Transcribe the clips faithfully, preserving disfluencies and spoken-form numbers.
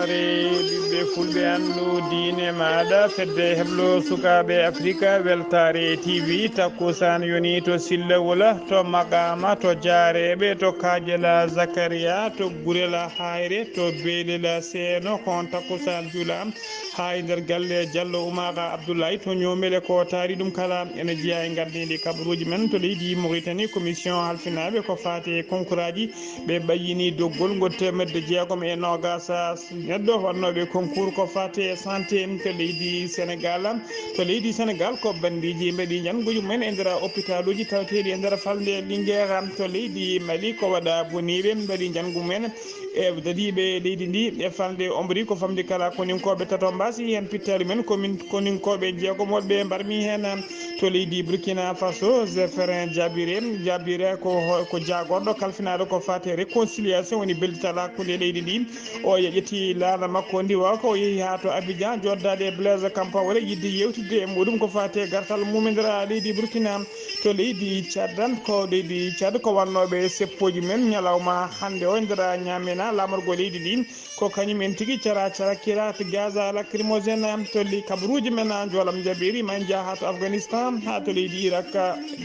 Ɓiɓɓe fulɓe, anndu diine maaɗa, fedde heblo sukaaɓe Afrika, weltaare T V, takkusaan yoni to Sillawol, to Maqaama, to Jaareeɓe, to Kaajela Zakariya, to Gurela Hayre, to Beelela Seeno, ko on takkusaan juula haa e nder galle Jallo Umaara Abdullahi to Ñoomele, ko taari ɗum kala ene jeyaa e ngardiindi kabaruuji men to leydi Mauritanie, commission halfinaaɓe ko faati e konkuraaji. Ɓe ɓayyini doggol ngol teemedde jeegom e noogaas neɗɗo wonnooɓe concours ko faati e santé to leydi Senegal. To leydi Senegal ko banndiiji mbaɗi njannguuji mumen e nder hopitaaluuji tawateeɗi e nder falnde Linguère. To leydi Mali ko waɗa boniiɓe mbaɗi njanngu mumen e dadiiɓe leydi ndi e falnde Ombri ko famɗi kala koninkooɓe tato mbaasi heen pittaali men komin koninkooɓe jeegom woɗɓe mbarmi heen. To leydi Burkina Faso, Zéphirin Jabiré, Jabiré ko ho-, ko jaagorɗo kalfinaaɗo ko faati e réconciliation, woni beldital hakkunde leydi ndi. O yaƴƴiti laana makko ndiwa, ko o yehi haa to Abidjan, jooɗdaade e Blaise Compaoré, yiɗde yeewtidde e muɗum ko faati e gartal mumindira leydi Burkina. To leydi Tchad, ko leydi Tchad ko wannooɓe seppooji men ñalawma hannde o e nder ñaamena laamorgo leydi ndi. Ko kañum en tigi cara cara kirat gaz lacrymogène tolli kabaruuji men, joolam jaɓiri ma en njaha to Afghanistan, haa to leydi Irak.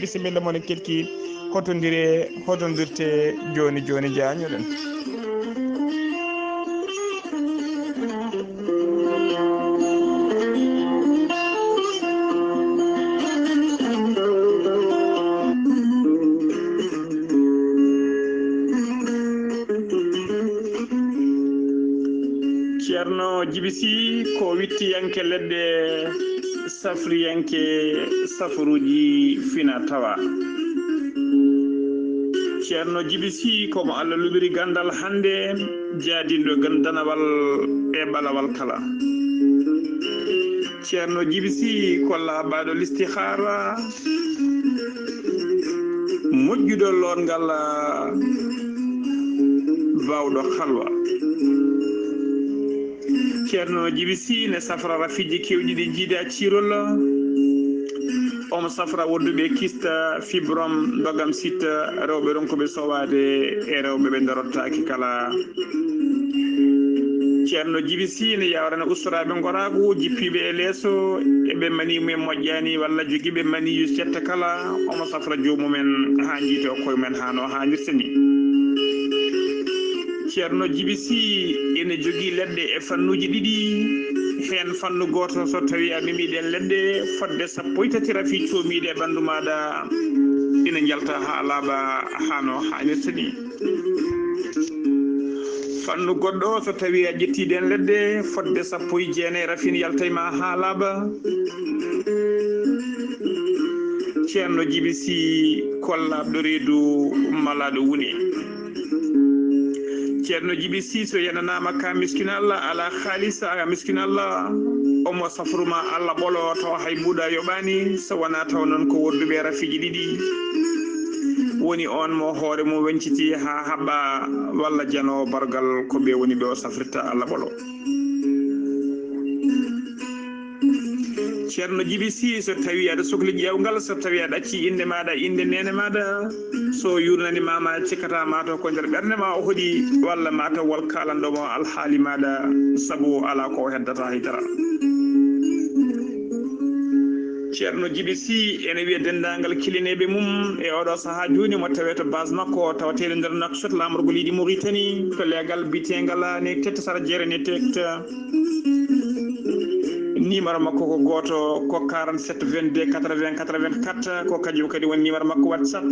Bisimilla mon e kelki, hotondire, hotondirte jooni jooni, jaañoɗen. Ceerno Jibi Sy ko wittiyanke leɗɗe, safriyanke safruuji fina tawa. Ceerno Jibi Sy ko mo Allah luɓiri ganndal hannde, jaadinɗo gan-, danawal e ɓalawal kala. Ceerno Jibi Sy ko laaɓaaɗo listihaara, moƴƴuɗo loongal, baawɗo halwa. Ceerno Jibi Sy ne safra rafiiji keewɗi ɗi jiida ciirol. Omo safra wodduɓe kista, fibrom, ndogam sitta, rewɓe ronkuɓe sowaade e rewɓe ɓe darottaaki kala. Ceerno Jibi Sy ne yawrana ustoraaɓe ngoraagu, jippiiɓe e leeso, e ɓe mani mumen moƴƴaani walla jogiiɓe maniyu setta kala, omo safra joomum en haa njiita koye mumen haa no haanirta ni. Ceerno Jibi Sy ene jogii leɗɗe e fannuuji ɗiɗi, heen fannu gooto so tawii a memii ɗeen leɗɗe, fodde sappo e tati rafi coomiiɗe e ɓanndu maaɗa ina njalta haa laaɓa haa no haanirta ni. Fannu goɗɗo, so tawii a ƴettii ɗeen leɗɗe, fodde sappo e jeenayi rafin yaltay ma haa laaɓa. Ceerno Jibi Sy, kollaaɗo reedu, malaaɗo wune. Ceerno Jibi Sy, so yenanaama ka miskin Allah, alaa haalis, a miskin Allah, omo safruma Allah ɓolo, tawa hay mbuuɗa yoɓaani, so wonaa taw noon ko wodduɓe rafiiji ɗiɗi. Woni oon mo hoore mum weñciti haa haɓɓa, walla janoowo bargal, ko ɓe woni ɓe o safrirta Allah ɓolo. Ceerno Jibi Sy, so tawii aɗa sokli ƴeewngal, so tawii a ɗaccii innde maaɗa, innde neene maaɗa, so yuurnani ma, ma cikkataa ma taw ko nder ɓernde ma o hoɗi, walla ma taw wol kaalanɗo mo alhaali maaɗa, sabu alaa ko o heddata hay dara. Ceerno Jibi Sy ene wiya denndaangal kilineeɓe mum e oɗo sahaa jooni mo tawee to base makko tawateeɗo nder Nouakchott, laamorgo leydi Mauritanie, to leegal biyeteengal ne tette sara jeere ne tette. Numéro makko ko gooto, ko quarante-sept vingt-deux quatre-vingts quatre-vingt-quatre, ko kañum kadi woni numéro makko WhatsApp.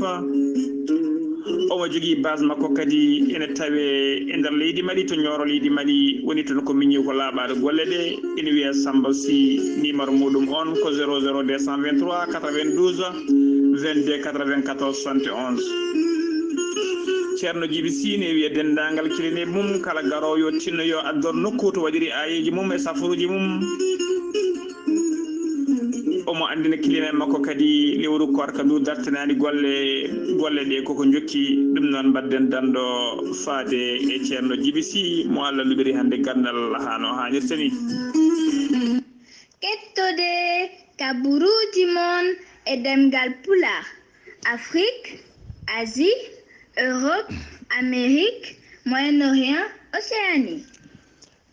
Omo jogii base makko kadi ene tawee e nder leydi Mali, to Nioro leydi Mali, woni toon ko miñi ko laaɓaaɗo golle ɗe, ene wiyee Samba Sy, numéro muɗum on ko zéro zéro deux cent vingt-trois quatre-vingt-douze vingt-deux quatre-vingt-quatorze soixante et onze. Ceerno Jibi Sy ne wiya denndaangal kilineeɓe mum, kala garoowo yo tinno yo addor nokku to waɗiri aayeeji mum e safaruuji mum. Omo anndina kilineeɓe makko kadi lewru koorka ndu dartinaani golle, golle ɗe koko njokki. Ɗum noon mbaɗden danndo faade e Ceerno Jibi Sy mo Allah luɓiri hannde ganndal haa no haanirta ni. Kettode kaburuuji mon e ɗemngal Pulaar, Afrique, Asie, Europe, Amérique, Moyen-Orient, Océanie.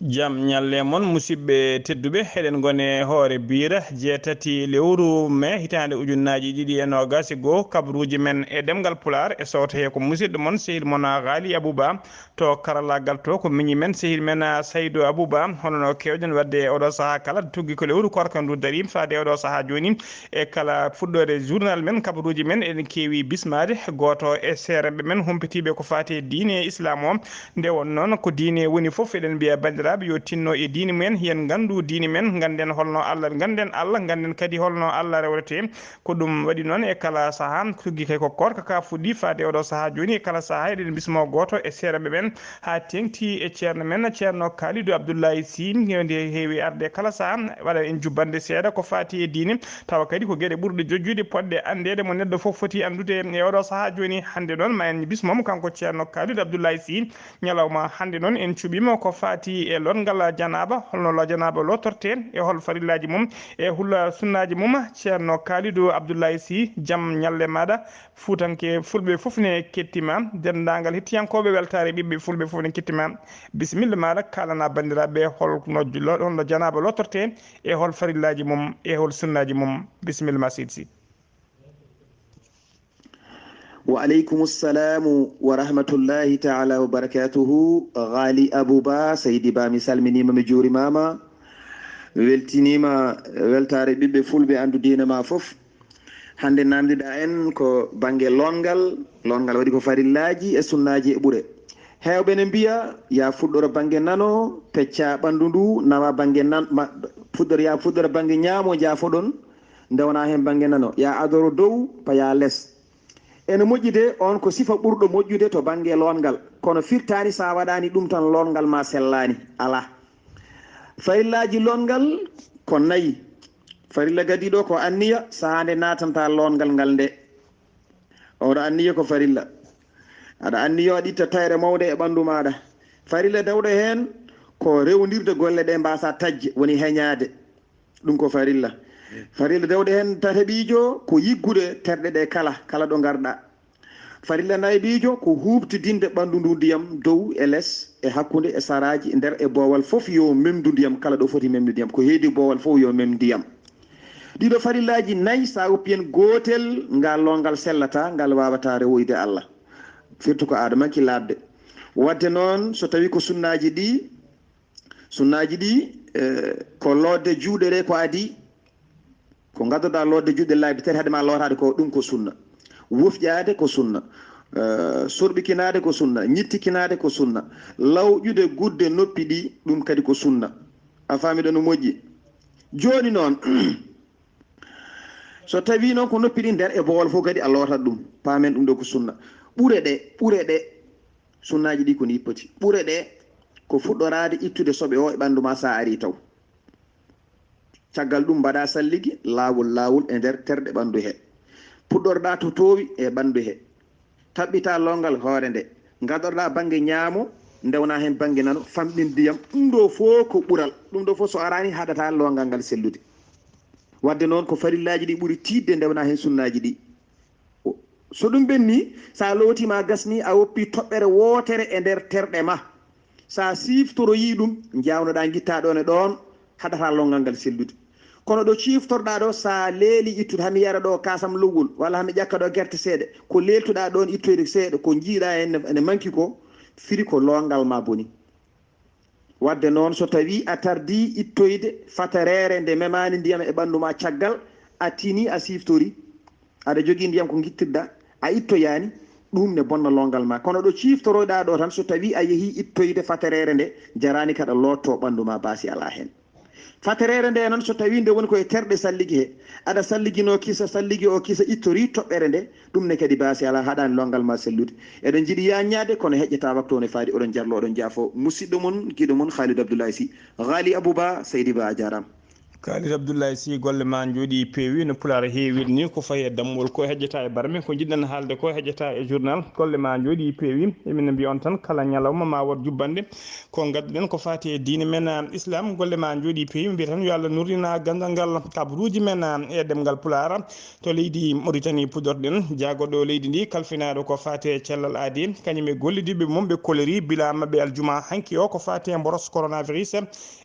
Jam ñalle mon, musidɓe tedduɓe. Eɗen ngoni e hoore biira jeetati lewru mee hitaande ujunnaaji ɗiɗi e noogaas e goo. Kabaruuji men e ɗemngal Pulaar e sowto he ko musidɗo mon, sehil mon Ghali Abouba. To karallaagal to ko miñi men, sehil men, ah, Saydou Abouba. Hono no keewɗen waɗde e oɗo sahaa kala, tuggi ko lewru koorka ndu darii faade e oɗo sahaa jooni. E kala fuɗɗoore journal men, kabaruuji men eɗen keewi bismaade. Gooto e seerenɓe men humpitiiɓe ko faati e diine Islaam o. Nde won noon ko diine woni fof, eɗen mbiya banndiraaɓe yo tinno e diine mumen, yen nganndu diine men, ngannden holno Allah, ngannden Allah, ngannden kadi holno Allah rewretee. Ko ɗum waɗi noon e kala sahaa, tuggi kay ko koorka ka fuɗɗi faade oɗo sahaa jooni, e kala sahaa eɗen bismo gooto e seerenɓe men haa teeŋti e ceerno men, Ceerno Kalidou Abdoulaye Sy, nde heewi arde kala sahaa, waɗa en jubbannde seeɗa ko faati e diine, tawa kadi ko geɗe ɓurɗe jojjude poɗɗe anndeede mo neɗɗo fof foti anndude e oɗo sahaa jooni. Hannde noon ma en bismo mo kanko Ceerno Kalidou Abdoulaye Sy. Ñalawma hannde noon en cuɓiima ko faati e lorngal janaaba, holno lo janaaba lootortee, e hol farillaaji mum, e hol sunnaaji mum. Ceerno Kalidou Abdoulaye Sy, jam ñalle maaɗa. Fuutanke fulɓe fof ne kettima, denndaangal hettiyankooɓe weltaare ɓiɓɓe fulɓe fof ne kettima. Bisimilla maaɗa, kaalana banndiraaɓe holno, holno janaaba lootortee, e hol farillaaji mum, e hol sunnaaji mum. Bisimilla ma seydi Sy. Wa aleykum salamu wa rahmatullahi taala wa barakatuhu. Ghali Abou Ba, Seydi Ba, mi salminiima, mi juurimaama. Mi weltiniima weltaare ɓiɓɓe fulɓe anndu diine ma fof. Hannde naamndiɗaa en ko bannge loongal. Loongal waɗi ko farillaaji e sunnaaji e ɓure. Heewɓe ne mbiya, ya fuɗɗoro bannge nano, peccaa ɓanndu ndu, nawa bannge nan-, ma-, fuɗɗoro, ya fuɗɗoro bannge ñaamo, jaafoɗon, ndewnaa heen bannge nano, ya adoro dow, payaa les. Ene moƴƴi de, oon ko sifa ɓurɗo moƴƴude to bannge loongal, kono firtaani so a waɗaani ɗum tan loongal ma sellaani, alaa. Farillaaji loongal ko nayi. Farilla gadiiɗo ko anniya, sahaa nde naatanta loongal ngal nde. Oɗo anniya ko farilla. Aɗa anniya aɗa itta tayre mawnde e ɓanndu maaɗa. Farilla dawɗo heen ko rewndirde golle ɗe mbaasa tajje, woni heñaade. Ɗum ko farilla. Farilla dawɗo heen tataɓiijo ko yiggude terɗe ɗe kala, kala ɗo ngarɗa. Farilla nayaɓiijo ko huuɓtidinde ɓanndu ndu ndiyam dow e les, e hakkunde, e saraaji, nder e boowal fof yo memdu ndiyam, kala ɗo foti memdu ndiyam. Ko heedi boowal fof yo mem ndiyam. Ɗiɗo farillaaji nayi, so a woppi heen gootel, ngal loongal sellataa, ngal waawataa rewoyde Allah. Firti ko aɗa manki laaɓde. Waɗde noon, so tawii ko sunnaaji ɗi, sunnaaji ɗi, eh, ko lootde juuɗe ɗe ko adii, ko ngaddoɗaa lootde juuɗe laabi tati hade ma lootaade ko, ɗum ko sunna. Wofƴaade ko sunna. Eh, sorɓikinaade ko sunna. Ñittikinaade ko sunna. Lawƴude gudde noppi ɗi, ɗum kadi ko sunna. A faami ɗo no moƴƴi? Jooni noon, so tawii noon ko noppi ɗi nder e boowal fof kadi a lootat ɗum. Paamen ɗum ɗo ko sunna. Ɓure ɗe, ɓure ɗe, sunnaaji ɗi ko ni poti. Ɓure ɗe ko fuɗɗoraade ittude soɓe o e ɓanndu ma so a arii taw. Caggal ɗum mbaɗa salligi laawol laawol e nder terɗe ɓanndu he. Puɗɗorɗa to toowi e ɓanndu he. Taɓɓita loongal hoore nde. Ngaɗorɗa bannge ñaamo, ndewna heen bannge nano, famɗin ndiyam. Ɗum ɗo fof ko ɓural. Ɗum ɗo fof so araani haɗata loongal ngal sellude. Waɗde noon ko farillaaji ɗi ɓuri tiiɗde, ndewna heen sunnaaji ɗi. So ɗum ɓenni, so a lootiima gasni, a woppi toɓɓere wootere e nder terɗe ma. So a siiftoroyii ɗum, njawnoɗaa ngittaa ɗoon e ɗoon, haɗataa loongal ngal sellude. Kono ɗo ciiftorɗaa ɗo, so a leeli ittude, hami yara ɗo kaasam lowwol, walla hami ƴakka ɗo gerte seeɗa, ko leeltuɗaa ɗoon ittoyde seeɗa, ko njiiɗaa heen ene manki ko, firi ko loongal ma boni. Waɗde noon, so tawii a tardii ittoyde fatareere nde memaani ndiyam e ɓanndu ma caggal a tinii a siiftorii, aɗa jogii ndiyam ko ngittirɗaa, a ittoyaani, ɗuum ne bonna loongal ma. Kono ɗo ciiftoroyɗaa ɗo tan, so tawii a yehii ittoyde fatareere nde, jaraani kaɗa lootto ɓanndu ma, baasi alaa heen. Fatareere nde noon, so tawii nde woni ko e terɗe salligi he, aɗa salliginoo kisa, salligi o kisa ittorii toɓɓere nde, ɗum ne kadi baasi alaa, haɗaani loongal ma sellude. Eɗen njiɗi yaaññaade, kono heƴƴataa waktu o ne faadi, oɗon jarlo, oɗon njaafo. Musiɗɗo mon, giɗo mon, Khalidou Abdoulaye Sy. Ghali Abou Ba, Seydi Ba, a jaaraama. Kaalis Abdullahi, si golle ma njooɗi peewi no Pulaar heewiri ni, ko fayi e dammuwol ko hejjata e barme, ko njiɗɗen haalde ko hejjata e journal. Golle ma njooɗi peewi, emin mbiya on tan kala ñalawma ma waɗ jubbande. Ko ngadduɗen ko faati e diine men, ah, Islam, golle ma njooɗi peewi, mbiya tan yo Allah nurrina ganndal ngal. Kabaruuji men, ah, e ɗemngal Pulaar, to leydi Mauritanie puɗɗorɗen. Jaagoɗo leydi ndi, kalfinaaɗo ko faati e cellal aadi, kañum e gollidiiɓe mum ɓe koliri bila maɓɓe aljuma hanki o ko faati e mboros coronavirus.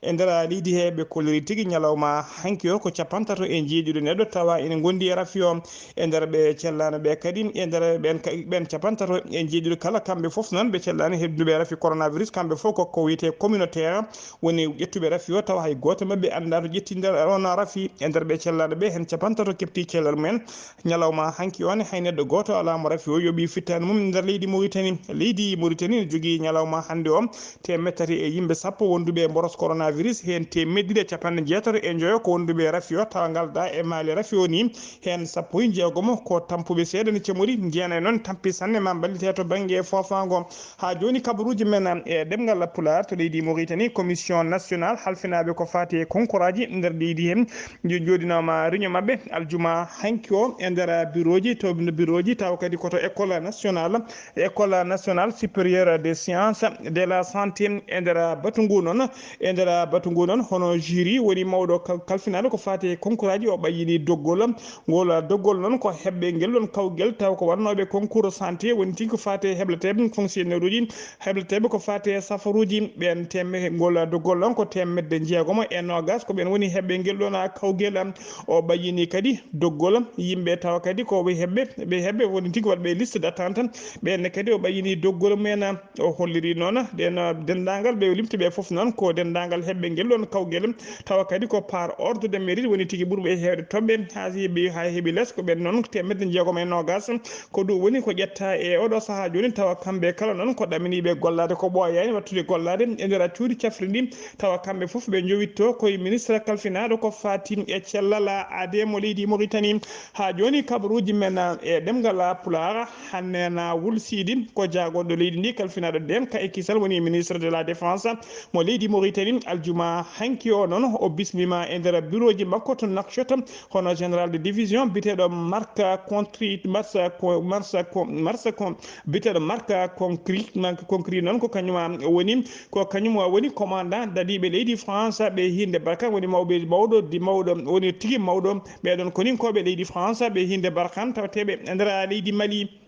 E nder leydi he ɓe kolliri tigi ñalawma hanki o ko capantato e jeeɗiɗo neɗɗo tawa ene ngondi e rafi o. E nder ɓe cellano ɓe kadi, e nder ɓen ka-, ɓen capantato e jeeɗiɗo kala, kamɓe fof noon ɓe cellani heɓduɓe rafi coronavirus, kamɓe fof ko, ko wiyete communautaire, woni ƴettuɓe rafi o tawa hay gooto maɓɓe annda to ƴetti nder on rafi. E nder ɓe cellano ɓe, hen capantato kepti cellal mumen. Ñalawma hanki o ne, hay neɗɗo gooto alaa mo rafi o yooɓi fittaandu mum nder leydi Mauritanie. Leydi Mauritanie ne jogii ñalawma hannde o teemeɗɗe tati e yimɓe sappo wonduɓe e mboros coronavirus, heen teemeɗɗe ɗiɗi e capanɗe jeetato e njoyo ko wonduɓe e rafi o, tawa ngalda e maale rafi o ni, heen sappo e jeegomo ko tampuɓe seeɗa ne cemori, jeenayi noon tampi sanne ma mballite to bannge foofaango. Haa jooni kabaruuji men e ɗemngal Pulaar to leydi Mauritanie, commission nationale halfinaaɓe ko faati e konkoraaji nder leydi heen, jo-, jooɗinooma réunion maɓɓe aljuma hanki o e nder birooji, to birooji tawa kadi ko to école nationale, école nationale supérieure des sciences de la santé. E nder batu ngu noon, e nder batu ngu noon, hono jury woni mawɗo kal-, kalfinaaɗo ko faati e konkoraaji o ɓayyini doggol. Ngol doggol noon ko heɓɓe ngel ɗon kawgel taw ko wannooɓe concours santé woni tigi ko faati e heɓleteeɓe fonctionnaire uji, heɓleteeɓe ko faati e safaruuji. Ɓeen teme-, ngol doggol ɗon ko teemedde jeegomo e noogas, ko ɓeen woni heɓɓe ngel ɗon kawgel. O ɓayyini kadi doggol yimɓe tawa kadi ko ɓe heɓɓe, ɓe heɓɓe woni tigi waɗɓe liste d'attente. Ɓeen ne kadi o ɓayyini doggol mumen. O holliri noon ɗeen, denndaangal ɓe o limti ɓe fof noon ko denndaangal heɓɓe ngel ɗon kawgel, tawa kadi ko par ordre de mérite woni tigi ɓurɓe heewde toɓɓe, haa heɓi, haa heɓi les ko ɓeen noon teemedde jeegomo e noogas. Ko ɗum woni ko ƴetta e oɗo sahaa jooni, tawa kamɓe kala noon ko ɗaminiiɓe gollaade ko ɓooyaani waɗtude gollaade e nder cuuɗi cafrirɗi, tawa kamɓe fof ɓe njowitto koye ministre kalfinaaɗo ko faati e cellal aadee mo leydi Mauritanie. Haa jooni kabaruuji men e ɗemngal Pulaar, Hannena Wul Siidi ko jaagoɗo leydi ndi kalfinaaɗo ndeen ka e kisal woni ministre de la défense mo leydi Mauritanie. Aljuma hanki o noon o bismiima e nder birooji makko to Nouakchott, hono général de division biyeteeɗo Marc Concri, Marc Co-, Marc Co-, Marc Co-, biyeteeɗo Marc Concri, Marc Concri noon ko kañum woni, ko kañum woni commandant dadiiɓe leydi France ɓe hiinde Barkhane, woni mawɓe, mawɗo, di mawɗo, woni tigi mawɗo ɓeɗon koninkooɓe leydi France ɓe hiinde Barkhane, tawateeɓe e nder leydi Mali.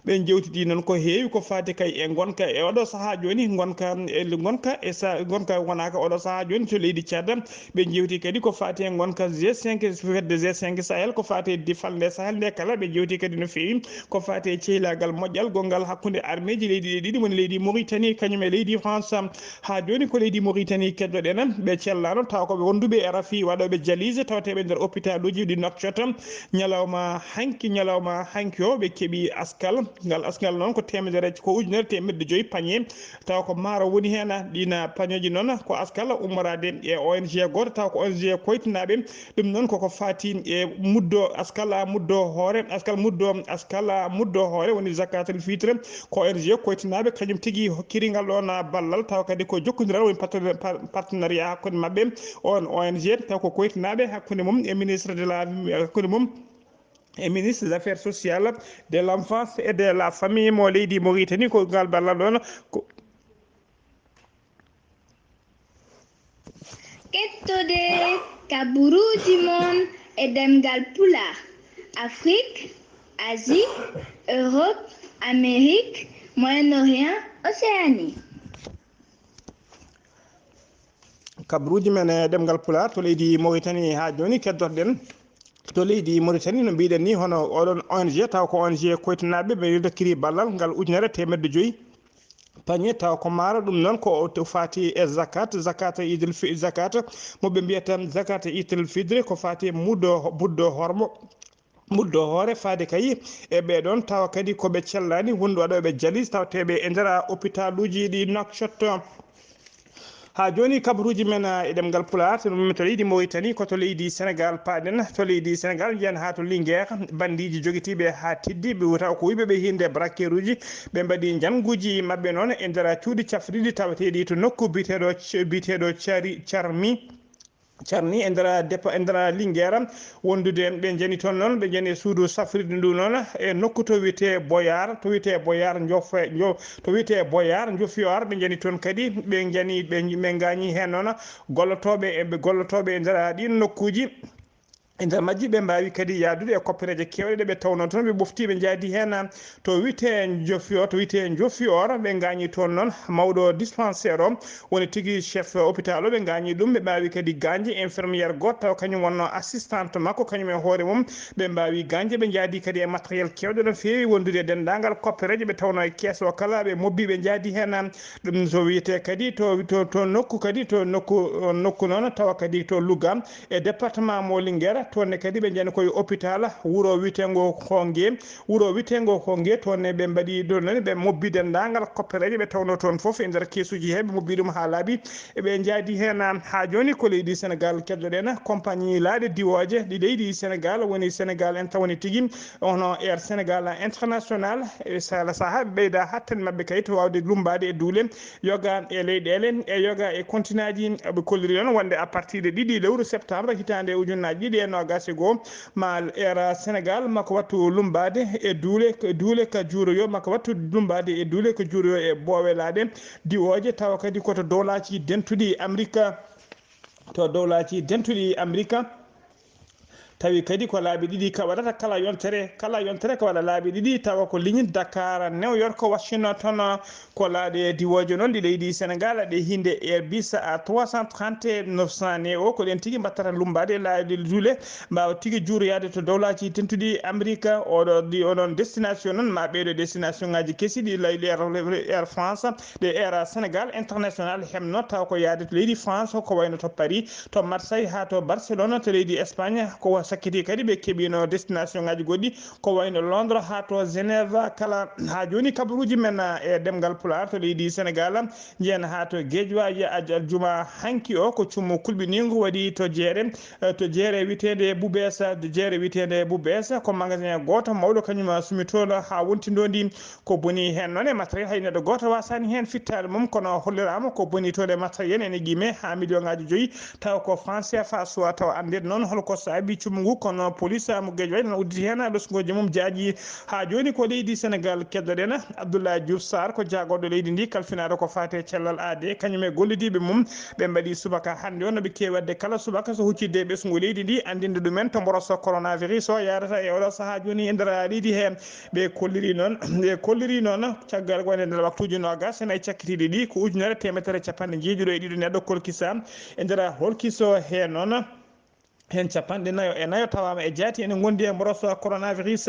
Ɓe njewtidi noon ko heewi ko faati kay e ngonka e oɗo sahaa jooni, ngonka e, ngonka e sa-, ngonka wonaka oɗo sahaa jooni to leydi Tchad. Ɓe njewti kadi ko faati e ngonka G cinq, fedde G cinq Sahel, ko faati e di-, falnde Sahel nde kala. Ɓe njewti kadi no feewi ko faati e ceylaagal moƴƴal gonngal hakkunde armeeji leydi ɗe ɗiɗi, woni leydi Mauritanie kañum e leydi France. Haa jooni ko leydi Mauritanie keddoɗen, ɓe cellaano tawa ko ɓe wonduɓe e rafi waɗooɓe dialyse tawateeɓe nder hôpitaluuji ɗi Nouakchott. Ñalawma hanki, ñalawma hanki o ɓe keɓi askal. Ngal askal noon ko teemedere, ko ujunere teemedde joyi pañe. Tawa ko maaro woni heen. Ɗiin pañeeji noon ko askal ummoraade e O N G gooto, tawa ko O N G koytinaaɓe. Ɗum noon koko faati e muddo askal, muddo hoore, askal muddo, askal muddo hoore woni Zakatul Fitre. Ko O N G koytinaaɓe kañum tigi hokkiri ngal ɗoon ballal, tawa kadi ko jokkondiral woni partenaire, par-, partenariat hakkunde maɓɓe. On O N G taw ko koytinaaɓe hakkunde mum e ministre de la, hakkunde mum e ministre des affaires sociales, de l'enfance et de la famille mo leydi Mauritanie. Ko ngal ballal ɗoon ko Kettode kaburuuji mon e ɗemngal Pulaar, Afrik, Asie, Europe, Amérique, Moyen-Orient, Océanie. Kabaruuji men e ɗemngal Pulaar to leydi Mauritanie haa jooni keddotoɗen. To leydi Mauritanie, no mbiɗen ni, hono oɗon O N G, taw ko O N G koytinaaɓe, ɓe dokkiri ballal ngal ujunere teemedde joyi pañe, taw ko maaro. Ɗum noon ko o to faati e zakat, zakat idil fi-, zakat mo ɓe mbiyata zakat idil fidre, ko faati e muddo, buddo hormo, muddo hoore faade kay e ɓee ɗoon, tawa kadi ko ɓe cellaani wondu waɗooɓe jalis tawateeɓe e nder hôpitaluuji ɗi Nouakchott. Haa jooni kabaruuji men e ɗemngal Pulaar, so ɗum to leydi Mauritanie, ko to leydi Senegaal paaɗen. To leydi Senegaal, njiyan haa to Linguère, banndiiji jogitiiɓe haa tiddi, ɓe wota ko wuyɓe ɓe hiinde braqueruuji, ɓe mbaɗi njannguuji maɓɓe noon e nder cuuɗi cafriɗi tawateeɗi to nokku biyeteeɗo, biyeteeɗo Cari, Carmi. carni e nder depa e nder Linguére, wondude ɓe njani toon noon, ɓe njani e suudu safrirdu ndu noon e nokku to wiyetee Boyar, to wiyetee Boyar Njofe-, Njo-, to wiyetee Boyar Njofior, ɓe njani toon kadi, ɓe njani, ɓe, ɓe ngaañi heen noon gollotooɓe e, ɓe gollotooɓe e nder ɗiin nokkuuji. E nder majji, ɓe mbaawi kadi yahdude e koppereeje keewɗe ɗe ɓe tawnoo toon, ɓe ɓoftii, ɓe njaadi heen to wiyetee Njofior, to wiyetee Njofior, ɓe ngaañi toon noon mawɗo dispensaire o, woni tigi chef hôpital o, ɓe ngaañi ɗum, ɓe mbaawi kadi gaañde infirmière gooto, tawa kañum wonnoo assistante makko, kañum e hoore mum, ɓe mbaawi gaañde, ɓe njaadi kadi e matériel keewɗo no feewi, wondude e denndaangal koppereeje ɓe tawnoo e kees o kala, ɓe mobbi, ɓe njaadi heen. Ɗum so wiyetee kadi to, to, to nokku kadi, to nokku, nokku noon tawa kadi to Louga, e département mo Linguére, toon ne kadi ɓe njani koye hôpital wuro wiyeteengo Hongué, wuro wiyeteengo Hongué, toon ne ɓe mbaɗi ɗon noon, ɓe mobbi denndaangal koppereeje ɓe tawnoo toon fof e nder keesuuji he, ɓe mobbi ɗum haa laaɓi, eɓe njaadi heen. Haa jooni ko leydi Sénégal keddoɗen, compagnie laaɗe diwooje ɗi leydi Sénégal, woni Sénégal en tawani tigi, hono Air Sénégal International, e sala sahaa ɓe ɓeyda hatten maɓɓe kadi to waawde lummbaade e duule yoga e leyɗeele e yoga e continent ji. Ɓe kolliri noon wonde à partir de ɗiɗi lewru septembre hitaande ujunnaaji ɗiɗi e noogaas e goo, ma Air Sénégal makko wattu lummbaade e duule, duule ka juuroyo, makko wattu lummbaade e duule ko juuroyo e boowe laaɗe diwooje, tawa kadi ko to dowlaaji dentuɗi Amerika, to dowlaaji dentuɗi Amerika. Tawi kadi ko laabi ɗiɗi ka waɗata kala yontere, kala yontere ka waɗa laabi ɗiɗi, tawa ko ligne Dakar, New York, Washington, ko laaɗe diwooje noon ɗi leydi Sénégal, ɗe hinde Airbus A trois cent trente neuf cent neo, ko ɗen tigi mbattata lummbaade laaɗe duule, mbaawa tigi juuroyaade to dowlaaji dentuɗi Amerika. Oɗo, ɗi, oɗon destination noon, ma ɓeeɗo destination ngaji kesi ɗi lay-, Air, Air France, ɗe Air Sénégal International hemno, tawa ko yaade to leydi France, ko wayno to Paris, to Marseille, haa to Barcelone, to leydi Espagne, ko sakkiti kadi ɓe keɓino destination ngaji goɗɗi, ko wayno Londres haa to Genève. Kala haa jooni kabaruuji men, eh, e ɗemngal Pulaar to leydi Sénégal, njeyen haa to Guédiawaye, aj-, aljuma hanki o, ko cummu kulɓiniingu waɗi to jeere, eh, to jeere wiyeteende Boubeessa, to jeere wiyeteende Boubeessa, ko magasin gooto mawɗo kañum sumi toon haa wonti ndondi. Ko boni heen noon e matériel, hay neɗɗo gooto waasaani heen fittaade mum, kono holliraama ko boni toon e matériel ene qimee haa million ngaaji joyi, tawa ko franc C F A suwaa tawa. Anndeede noon hol ko saabii cummu ngu, kono police mo Guédiawaye ene udditi heen ɓesngooji mum jaaji. Haa jooni ko leydi Sénégal keddoɗen. Abdoulaye Diouf Sarr ko jaagorɗo leydi ndi, kalfinaaɗo ko faati e cellal aadee, kañum e gollidiiɓe mum, ɓe mbaɗi subaka hannde o no ɓe keewi waɗde kala subaka so huccitde e ɓesngu leydi ndi, anndinde ɗumen to mboroso coronavirus o yahrata e oɗo sahaa jooni e nder leydi he. Ɓe kolliri noon, ɓe kolliri noon caggal wonde nder waktuuji noogaas e nayi cakkitiiɗi ɗi, ko ujunere teemedere capanɗe njeeɗiɗo e ɗiɗo neɗɗo kolkisa e nder holkiso he noon. Heen capanɗe nayo e nayo tawaama e jaati ene ngondi e mboroso coronavirus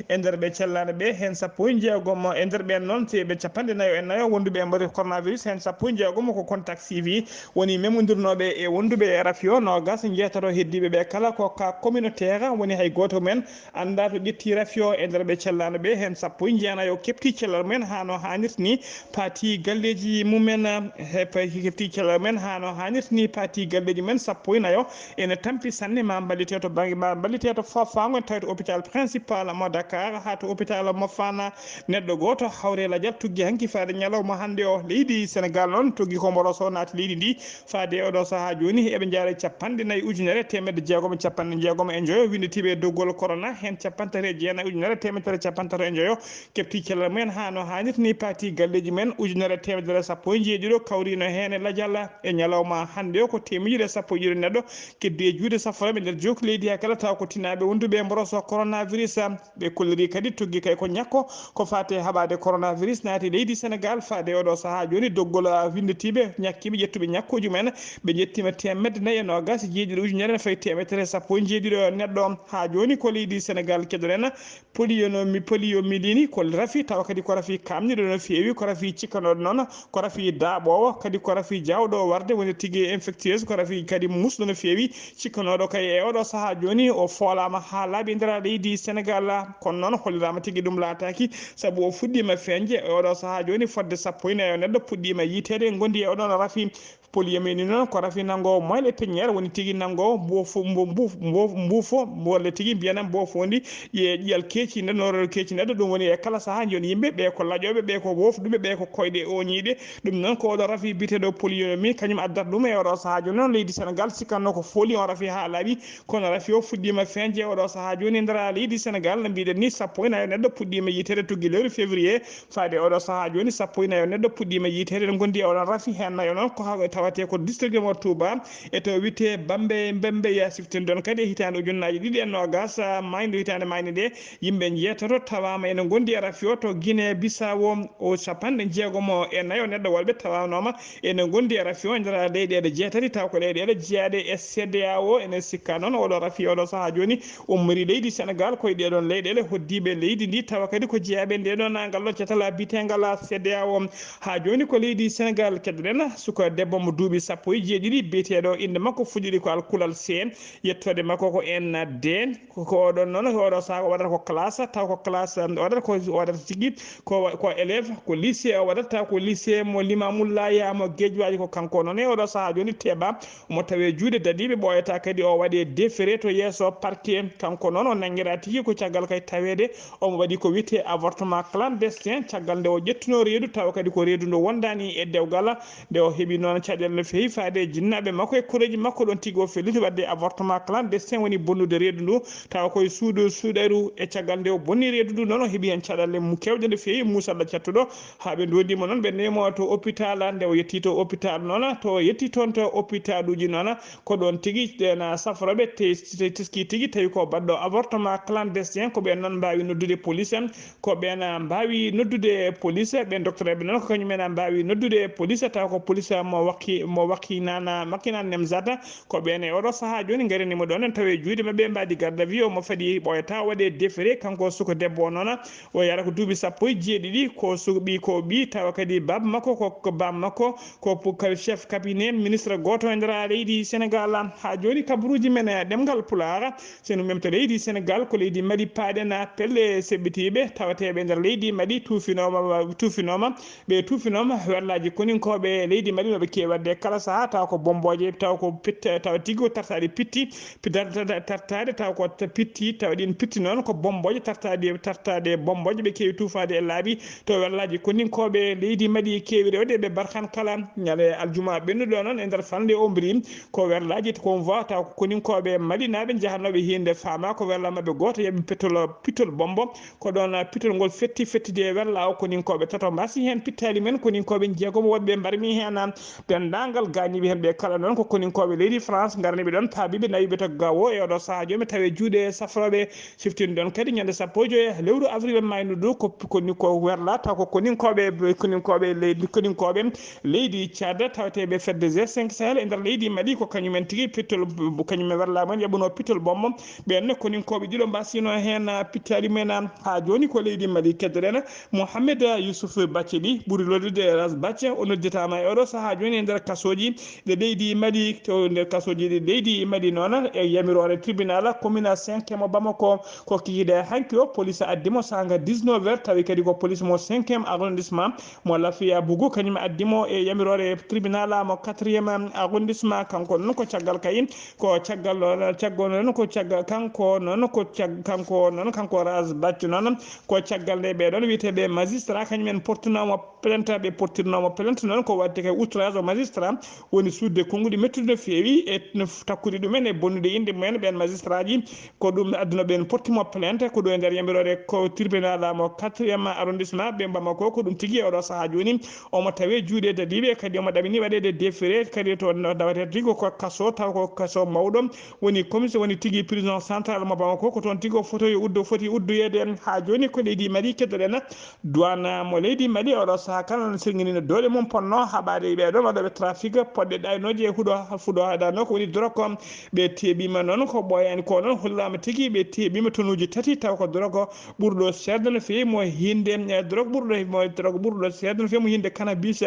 e nder ɓe cellaano ɓe, heen sappo e jeegom e nder ɓeen noon, si ɓe capanɗe nayo e nayo wonduɓe e mboroso coronavirus, heen sappo e jeegom ko contact suivi, woni memondirnooɓe e wonduɓe e rafi o, noogaas e jeetato heddiiɓe ɓe kala ko cas communautaire, woni hay gooto men anndaa to ƴetti rafi o e nder ɓe cellaano ɓe, heen sappo e jeenayo kepti cellal mumen haa no haanirta ni, paati galleeji mumen, he pa-, kepti cellal mumen haa no haanirta ni, paati galleeji mumen sappo e nayo ene tampi sanne, ma mballite to bannge, ma mballite to faafaango, tawi to hôpital principal mo Dakar haa to hôpital mo Fana. Neɗɗo gooto hawre lajal tuggi hanki faade ñalawma hannde o. Leydi Sénégal noon tuggi ko mboroso naati leydi ndi. Faade e oɗo sahaa jooni, eɓe njaara capanɗe nayi ujunere teemedde jeegom e capanɗe jeegom e njoyo winnditiiɓe e doggol corona, heen capanɗe tati e jeenayi ujunere teemedde tati e capanɗe tati e njoyo kepti cellal mumen haa no haanirta ni, paati galleeji mumen ujunere teemedere sappo e jeeɗiɗo kawriino heen e lajal. E ñalawma hannde o ko teemedde ɗiɗi e sappo e ɗiɗo neɗɗo keddi e juuɗe safrooɓe nder jokki leydi haa kala tawa ko tinaaɓe wonduɓe e mboroso coronavirus. Ɓe kolliri kadi tuggi kay ko ñakko ko faati e haɓaade coronavirus naati leydi Sénégal. Faade e oɗo sahaa jooni, doggol winnditiiɓe ñakkiiɓe ƴettuɓe ñakkooji mumen, ɓe ƴettiima teemedde nayi e noogaas e jeeɗiɗi ujunere ene fayi teemedere sappo e jeeɗiɗo neɗɗo. Haa jooni ko leydi Sénégal keɗoɗen. Poliyonomi-, poliyomilini ko rafi, tawa kadi ko rafi kaamniiɗo no feewi, ko rafi cikkanooɗo noon, ko rafi daaɓoowo, kadi ko rafi jaawɗo warde, woni tigi infectieuse, ko rafi kadi musɗo no feewi. Cikkanooɗo kay e oɗo sahaa jooni, o foolaama haa laaɓi nder leydi Sénégal, kono noon holliraama tigi ɗum laataaki, sabu o fuɗɗiima feeñde e oɗo sahaa jooni fodde sappo e nayo neɗɗo puɗɗiima yiyteede ngondi e oɗon rafi. Poliomyélite noon ko rafi nanngo moyle peññeere, woni tigi nanngo mbo fo-, mbo mbu-, mbo mbu fo, walla tigi mbiyanen mbo fondi ƴe-, ƴiyal keeci neɗɗo, noorol keeci neɗɗo. Ɗum woni e kala sahaa, jooni yimɓe ɓe ko laƴooɓe, ɓe ko woofɗuɓe, ɓe ko koyɗe ooñiiɗe. Ɗum noon ko oɗo rafi biyeteeɗo poliomyélite, kañum addata ɗum e oɗo sahaa. Jooni noon leydi Senegaal, sikkanno ko fooli on rafi haalaaɗi, kono rafi o fuɗɗiima feeñde e oɗo sahaa. Jooni e nder leydi Senegaal, no mbiɗen ni, sappo e nayo neɗɗo puɗɗiima yiyteede tuggi lewru février. Faade oɗo sahaa jooni, sappo e nayo neɗɗo puɗɗiima yiyteede no ngondi e oɗon rafi. Heen nayo noon ko haa tawatee ko district mo Touba, e to wiyetee Bambe, Bembe ya siftin ɗon kadi e hitaande ujunnaaji ɗiɗi e noogas, ah, maayndo hitaande maayde nde, yimɓe njeetato tawaama ene ngondi e rafi o to Guinée Bissau. O capanɗe jeegom e nayo neɗɗo waɗɓe tawanooma ene ngondi e rafi o e nder leyɗeele jeetati, taw ko leyɗeele jeyaaɗe e C D A O. Ene sikka noon oɗo rafi oɗo sahaa jooni ummori leydi Senegaal koye ɗeɗon leyɗeele hoddiiɓe leydi ndi, tawa kadi ko jeyaaɓe nde ɗon ngal ɗo catal biyeteengal C D A O. Haa jooni ko leydi Senegaal keɗoɗen, suka debbo mo duuɓi sappo e jeeɗiɗi, biyeteeɗo innde makko fuɗɗiɗi ko Alkulal Seen, yettoode makko ko N D. Ko, ko oɗon noon, ko oɗo sahaa o waɗata ko classe, taw ko classe, o waɗata ko, o waɗata tigi, ko, ko élève, ko lycée o waɗata, taw ko lycée mo Limamullahi mo Geejuwaaji, ko kanko noon e oɗo sahaa jooni teɓa. Omo tawee juuɗe dadiiɓe ɓooyata kadi o waɗee déféré to yeeso parquet. Kanko noon o nanngiraa tigi ko caggal kay taweede omo waɗi ko wiyetee avortement clandestin, caggal nde o ƴettunoo reedu, tawa kadi ko reedu ndu wondaani e dewgal. Nde o heɓi noon caɗeele no feewi faade e jinnaaɓe makko e koreeji makko, ɗoon tigi o felliti waɗde avortement clandestin, woni bonnude reedu ndu, tawa koye suudu suuɗeeru. E caggal nde o bonni reedu ndu noon, o heɓi heen caɗeele mum keewɗe no feewi, muusalla cattuɗo. Haa ɓe ndondi mo noon, ɓe newi mo to hôpital. Nde o yetti to hôpital noon, to o yetti toon to hôpitaluuji noon, ko ɗoon tigi ɓeen safrooɓe te-, te-, teski tigi tawi ko baɗɗo avortement clandestin. Ko ɓeen noon mbaawi noddude police, ko ɓeen mbaawi noddude police, ɓeen docteur ɓe noon ko kañum en mbaawi noddude police, taw ko police mo wakki, mo wakki nana, makki nana Nemzata. Ko ɓeen e oɗo sahaa jooni ngarini mo ɗoon, en tawi e juuɗe maɓɓe mbaadi garde à vue, omo fadi ɓooyata waɗee déféré. Kanko suka debbo o noon, o yara ko duuɓi sappo e jeeɗiɗi, ko suka ɓii, ko ɓii, tawa kadi baaba makko ko, ko baaba makko ko pu-, ko chef cabinet ministre gooto e nder leydi Senegaal. Haa jooni kabaruuji men e ɗemngal Pulaar, so en mem to leydi Senegaal, ko leydi Mali paaɗen pelle seɓɓitiiɓe tawateeɓe e nder leydi Mali tuufinooma, tuufinooma. Ɓe tuufinooma werlaaji koninkooɓe leydi Mali no ɓe keewi waɗde kala sahaa, tawa ko bommbooje, tawa ko pitta, tawa tigi ko tartaaɗe pitti, pi-, tar-, tar-, tartaaɗe, tawa ko ta-, pitti, tawa ɗiin pitti noon ko bommbooje, tartaaɗe, tartaaɗe bommbooje ɓe keewi tuufaade e laabi. To werlaaji koninkooɓe leydi Mali keewi rewde ɓe barkan kala ñande aljuma ɓennuɗo noon e nder falnde Ombri, ko werlaaji convoi, tawa ko koninkooɓe malinaaɓe njahatnooɓe hinde faama ko werla maɓɓe gooto yaɓi pittol, pittol bommbo. Ko ɗoon, ah, pitol ngol fetti, fettidi e werla o, koninkooɓe tato mbasi heen pittaali men, koninkooɓe njeegomo woɗɓe mbarmi heen, ah, denndaangal gaañiiɓe heen ɓe kala noon ko koninkooɓe leydi France ngaraniiɓe ɗoon, paabiiɓe nawiiɓe to gawo e oɗo sahaa jooni tawi e juuɗe safrooɓe. Siftin ɗoon kadi ñande sappo e joy lewru avril maynuɗo ko, ko, ko werla taw ko koninkooɓe, koninkooɓe leydi, koninkooɓe leydi Tchad tawateeɓe fedde G cinq Sahel e nder leydi Mali, ko kañumen tigi pittol, kañumen werla men yaɓuno pittol bommbo. Ɓeen ne koninkooɓe ɗiɗo mbasino heen, ah, pittaali men, ah, haa jooni ko leydi Mali. Keddoɗen Mohamed Yusuf Bathily ɓuri lollude Ras Bath, o nodditaama e oɗo sahaa jooni e nder kasooji ɗe leydi Mali. To nder kasooji ɗi leydi Mali noon, e yamiroore tribunal commune cinquième mo Bamako, ko kikiiɗe hanki o, police addi mo saanga dix-neuf heures, tawi kadi ko police mo cinquième arrondissement mo Lafiya Bougou, kañum addi mo e yamiroore tribunal mo quatrième arrondissement. Kanko noon ko caggal kayi, ko caggal, caggal noon ko caggal, kanko noon ko cag-, kanko noon, kanko Ras Bath noon, ko caggal nde ɓee ɗoon wiyeteeɓe magistrat, kañum en portunoo mo plainte, ɓe portirnoo mo plainte noon ko waɗde kay outrage au magistrat, woni suuɗde konnguɗi mettuɗi no feewi e no f-, takkude ɗumen e bonnude innde mumen ɓeen magistratji. Ko ɗum adduno ɓeen porti mo plainte, ko ɗo e nder yamiroore ko tribunal mo quatrième arrondissement ɓe Bamako. Ko ɗum tigi e oɗo sahaa jooni omo tawe juuɗe dadiiɓe, kadi omo ɗamini waɗeede déféré, kadi to dawatee tigi ko kaso, taw ko kaso mawɗo, woni commissaire, woni tigi prison central mo Bamako, ko toon tigi o foti uddo, foti uddoyeede. Haa jooni ko leydi Mali keddoɗen. Douane mo leydi Mali oɗo sahaa kala no sirŋinino doole mum ponno haɓaade ɓee ɗoon waɗooɓe trafic poɗɗe ɗaynooje e huɗo, fuɗo haɗano ko woni drogue. Ɓe teeɓiima noon ko ɓooyaani ko noon, hollaama tigi ɓe teeɓiima tonuuji tati, taw ko drogue ɓurɗo seerde no feewi mo hinde, eh, drogue ɓurɗo, mo drogue ɓurɗo seerde no feewi mo hinde cannabis.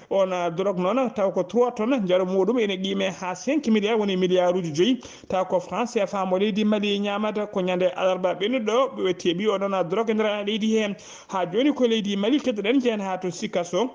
On, ah, drogue noon taw ko trois tonnes, njaru muuɗum ene qiime haa cinq milliards, woni milliarduuji joyi. Taw ko franc C F A mo leydi Mali ñaamata. Ko ñande alarba ɓennuɗo ɓe teeɓi oɗon drogue e nder leydi hee. Haa jooni ko leydi Mali keddoɗen, jehen haa to Sikasso.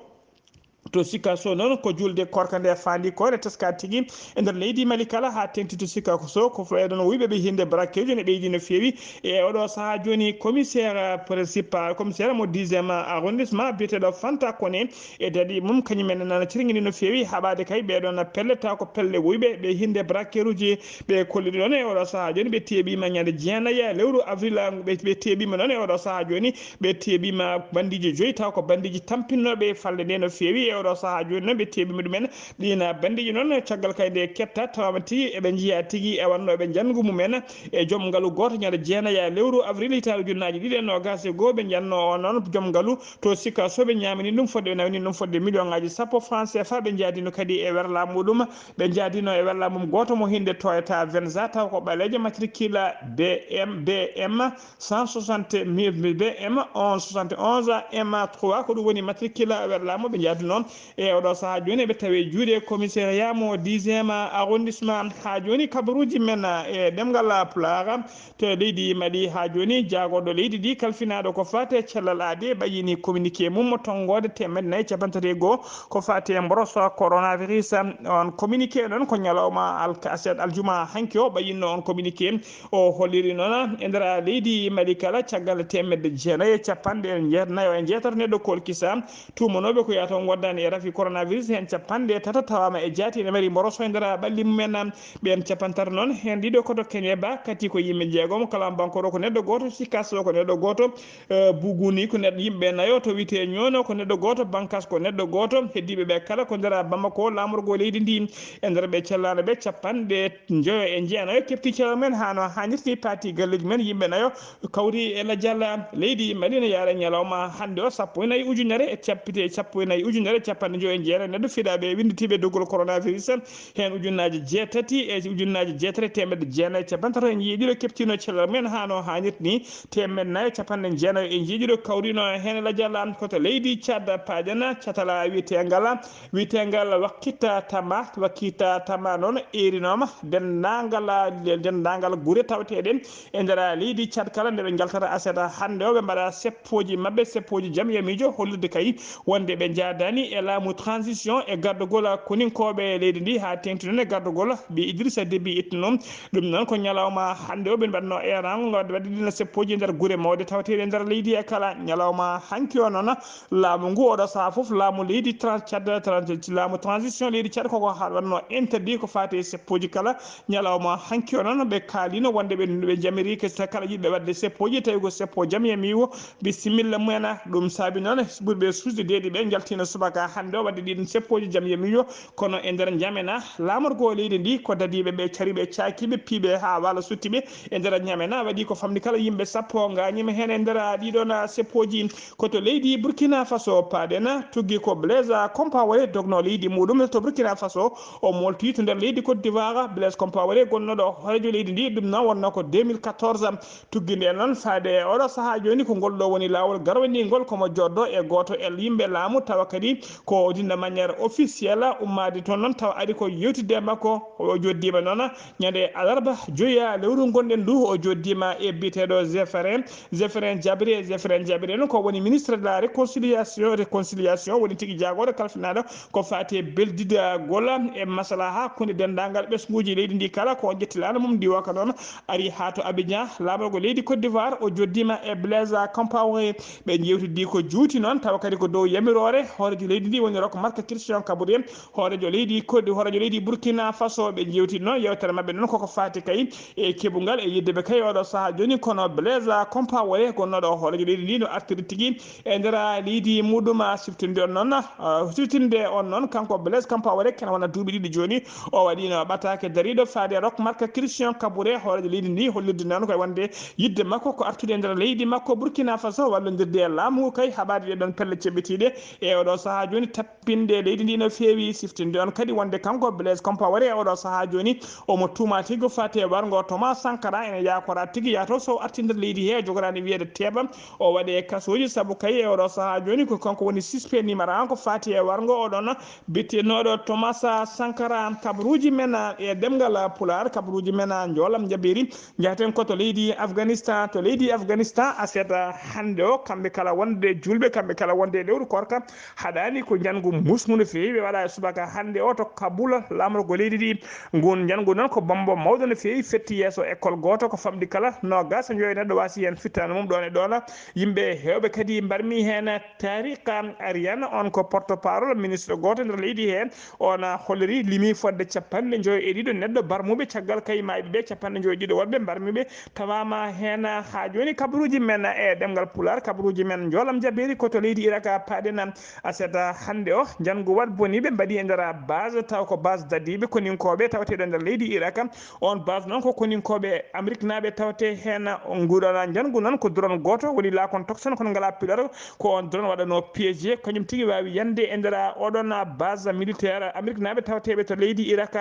To Sikaso noon, ko julde korka nde faandi ko ene teska tigi e nder leydi Mali kala, haa teŋti to Sikaso. Ko fayi ɗon wuyɓe ɓe hinde braqueejo ne ɓeydi no feewi. E oɗo sahaa jooni, commissaire principal, commissaire mo dixième arrondissement biyeteeɗo Fanta Kone e dadi mum, kañum en nana cirŋini no feewi haɓaade kay ɓee ɗon pelle, taw ko pelle wuyɓe ɓe hinde braqueeruji. Ɓe kolliri noon e oɗo sahaa jooni, ɓe teeɓiima ñande jeenayi lewru avril, ɓe, ɓe teeɓiima noon e oɗo sahaa jooni, ɓe teeɓiima bandiiji joyi, taw ko bandiiji tampinnooɓe e falde nde no feewi. E oɗo sahaa jooni noon, ɓe teeɓiima ɗumen. Ɗiin bandiiji noon, caggal kay nde ketta, tawama tigi eɓe njiya tigi e wannooɓe njanngu mumen e joom ngalu gooto ñande jeenayi lewru avril hitaande ujunnaaji ɗiɗi e noogaas e goo, ɓe njanno o noon joom ngalu to Sikaso, ɓe ñaamini ɗum fodde, ɓe nawini ɗum fodde million ŋaaji sappo franc C F A, ɓe njaadino kadi e werla muɗum, ɓe njaadino e werla mum gooto mo hinde Toyota Venza, taw ko ɓaleejo, matricule B M, B M cent soixante mille, B M onze soixante onze M trois, ko ɗum woni matricule werla mo ɓe njaadino. E oɗo sahaa jooni, ɓe tawi juuɗe commissariat mo dixième arrondissement. Haa jooni, kabaruuji men e ɗemngal Pulaar to leydi Mali. Haa jooni, jaagorɗo leydi ndi, kalfinaaɗo ko faati e cellal aadee, ɓayyini communiqué mum mo tonngoode teemedde nayi capanɗe tati e goo ko faati e mboros coronavirus. On communiqué noon ko ñalawma al-, aset aljuma hanki o ɓayyinno on communiqué. O holliri noon e nder leydi Mali kala, caggal teemedde jeenayi e capanɗe jeetnayo e jeetato neɗɗo kolkisa, tuumanooɓe ko yahata on ngoddaani e rafi coronavirus, heen capanɗe tato tawaama e jaati ene mari mboroso e nder ɓalli mumen. Ɓeen capanɗe tato noon, heen ɗiɗo ko to Keñeba, kadi ko yimɓe jeegom, kala bankoro ko neɗɗo gooto, Sikaso ko neɗɗo gooto, eh, Buguni ko neɗɗo, yimɓe nayo, to wiyetee Ñoono ko neɗɗo gooto, Bankas ko neɗɗo gooto, heddiiɓe ɓe kala ko nder Bamako, laamorgo leydi ndi. E nder ɓe cellaano ɓe, capanɗe njoyo e jeenayo kepti cellal men haa no haanirta, paati galleeji men, yimɓe nayo kawri e lajal leydi Mali ne yaara ñalawma hannde o sappo e nayi ujunere e cappite, sappo e nayi ujunere e capanɗe njoyo e jeenayo neɗɗo fiɗaaɓe e winnditiiɓe doggol coronavirus, heen ujunnaaji jeetati e ujunnaaji jeetati e teemedde jeenayi e capanɗe tato e jeeɗiɗo keptino cellal men haa no haanirta ni, teemedde nayi e capanɗe jeenayo e jeeɗiɗo kawrino heen e lajal ko to leydi Tchad, paaɗen catal wiyeteengal wiyeteengal Wakkita Tama. Wakkita Tama noon eerinooma denndaangal, denndaangal gure taweteeɗe e nder leydi Tchad kala nde ɓe njaltata aset hannde o, ɓe mbaɗa seppooji maɓɓe, seppooji jam'iya miijo, hollirde kay wonde ɓe njaadaani e laamu transition e gardagol koninkooɓe leydi ndi, haa teeŋti noon e gardagol ɓii Idrissa Déby Itno. Ɗum noon ko ñalawma hannde o ɓe mbaɗno eeraango, ngam waɗde ɗiin seppooji e nder gure mawɗe taweteeɗe e nder leydi e kala. Ñalawma hanki o noon, laamu ngu oɗo sahaa fof, laamu leydi Tran-, Tchad, Tran-, laamu transition leydi Tchad koko haa waɗno interdit ko faati e seppooji kala. Ñalawma hanki o noon, ɓe kaalino wonde ɓe, ɓe njamiri ko kala yiɗɓe waɗde seppooji, tawi ko seppo jam'iya miijo, bisimilla mumen. Ɗum saabi noon ɓurɓe suusde deedi ɓe njaltiino subaka hannde o waɗde ɗiin seppooji jam'iya miijo, kono e nder Njamena, laamorgo leydi ndi ko dadiiɓe ɓe, cariiɓe, caakiiɓe, piiɓe haa waalo sutti ɓe. E nder Njamena waɗi ko famɗi kala yimɓe sappo ngaañiima heen e nder ɗiɗon seppooji. Ko to leydi Burkina Faso paaɗen, tuggi ko Blaise Compaoré dogno leydi muɗum to Burkina Faso, o molti to nder leydi Côte d'Ivoire. Blaise Compaoré gonnooɗo hooreejo leydi ndi, ɗum noon wonno ko deux mille quatorze. Tuggi nde noon faade e oɗo sahaa jooni, ko ngol ɗo woni laawol garwaniingol, komo jooɗɗo e gooto e yimɓe laamu, tawa kadi ko d'une manière officielle ummaade toon noon, tawa ari ko yewtidde e makko. O joddiima noon ñande alarba joya lewru ngonɗen ndu, o joddiima e biyeteeɗo Zéphirin, Zéphirin Diabré. Zéphirin Diabré noon ko woni ministre de la réconciliation, réconciliation woni tigi jaagooɗo kalfinaaɗo ko faati e beldidagol e maslaha hakkunde denndaangal ɓesnguuji leydi ndi kala. Ko o ƴetti laana mum ndiwaka noon, ari haa to Abidjan, laamorgo leydi Côte d'Ivoire, o joddiima e Blaise Compaoré. Ɓe njeewtidi ko juuti noon, tawa kadi ko dow yamiroore hooreejo leydi ndi woni Roch Marc Christian Kabore, hooreejo leydi Côte, hooreejo leydi Burkina Faso. Ɓe njeewtidi noon, yewtere maɓɓe noon koko faati kay e keɓungal e yidde ɓe kay oɗo sahaa jooni, kono Blaise Compaoré gonnooɗo hooreejo leydi ndi no artiri tigi e nder leydi muɗum, siftinde on noon, ah, siftinde on noon, kanko Blaise Compaoré, kene wona duuɓi ɗiɗi jooni, o waɗino ɓataake dariiɗo faade Roch Marc Christian Kabore, hooreejo leydi ndi, hollirde noon koye wonde yidde makko ko artude e nder leydi makko Burkina Faso, wallondirde e laamu ngu kay haɓaade ɗee ɗoon pelle ceɓɓitiiɗe e oɗo sahaa jooni, tappinde leydi ndi no feewi. Siftinde on kadi wonde kanko Blaise Compaoré e oɗo sahaa jooni, omo tuumaa tigi ko faati e warngo Thomas Sankara, ene yaakora tigi yaato so arti nder leydi he, jogoraani wiyeede teeɓa. O waɗe e kasooji sabu kay e oɗo sahaa jooni ko kanko woni suspect numéro un ko faati e warngo oɗon bitinooɗo Thomas Sankara. Kabaruuji men e ɗemngal Pulaar, kabaruuji men njoolam njaɓiri. Njahaten ko to leydi Afghanistan. To leydi Afghanistan, aset hannde o, kamɓe kala wonde juulɓe, kamɓe kala wonde e lewru koorka, haɗaani Ni ko njanngu musngu no feewi, ɓe waɗa e subaka hannde o to Kabul, laamorgo leydi ndi. Ngun njanngu noon ko bambo mawɗo no feewi, fetti yeeso école gooto, ko famɗi kala noogas e njoyo neɗɗo waasi heen fittaandu mum ɗoon e ɗoon. Yimɓe heewɓe kadi mbarmi heen. Tariq Arian, on ko porte-parole ministre gooto nder leydi heen, on holliri, limi fodde capanɗe njoyo e ɗiɗo neɗɗo barmuɓe caggal kaymaaɓe ɓe, capanɗe njoyo e ɗiɗo woɗɓe mbarmiɓe tawaama heen. Haa jooni kabaruuji men e ɗemngal Pulaar, kabaruuji men njoolam jabeeri ko to leydi Irak paaɗen. Aset hannde o, njanngu waɗ boniiɓe mbaɗi e nder base, taw ko base dadiiɓe koninkooɓe tawteeɗo nder leydi Irak. On base noon ko koninkooɓe Ameriknaaɓe tawte heen. Nguɗon njanngu noon ko drone gooto woni laakon tokson, kono ngalaa pilote. Ko on drone waɗanoo piégé, kañum tigi waawi yande e nder oɗon base militaire Ameriknaaɓe tawteeɓe to leydi Irak.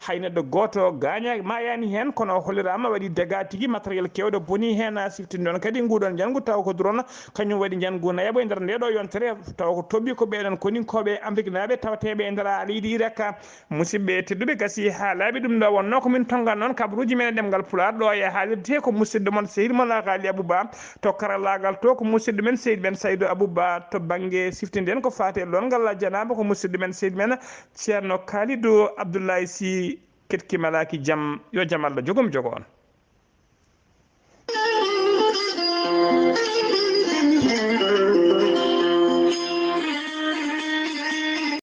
Hay neɗɗo gooto gaaña, maayaani heen, kono holliraama waɗi dégâts tigi, matériel keewɗo boni heen. Siftinde on kadi nguɗon njanngu taw ko drone, kañum waɗi njanngu nayaɓo e nder nde ɗo yontere, taw ko toɓɓi ko ɓeɗon koninkooɓe Ameriknaaɓe tawteeɓe e nder leydi Irak. Musidɓe tedduɓe, gasi haa laaɓi, ɗum ɗo wonno ko min tongan noon kabaruuji men e ɗemngal Pulaar ɗo e haalirde ko musidɗo mon sehil mon Alhaali Abou Ba, to karallaagal to ko musidɗo men seydi men Saydu Abou Ba, to bannge siftinde en ko faati e longal janaaba ko musidɗo men seydi men Ceerno Kalidou Abdoulaye Sy. Ketki malaaki jam, yo jam Allah jogo mi jogo on.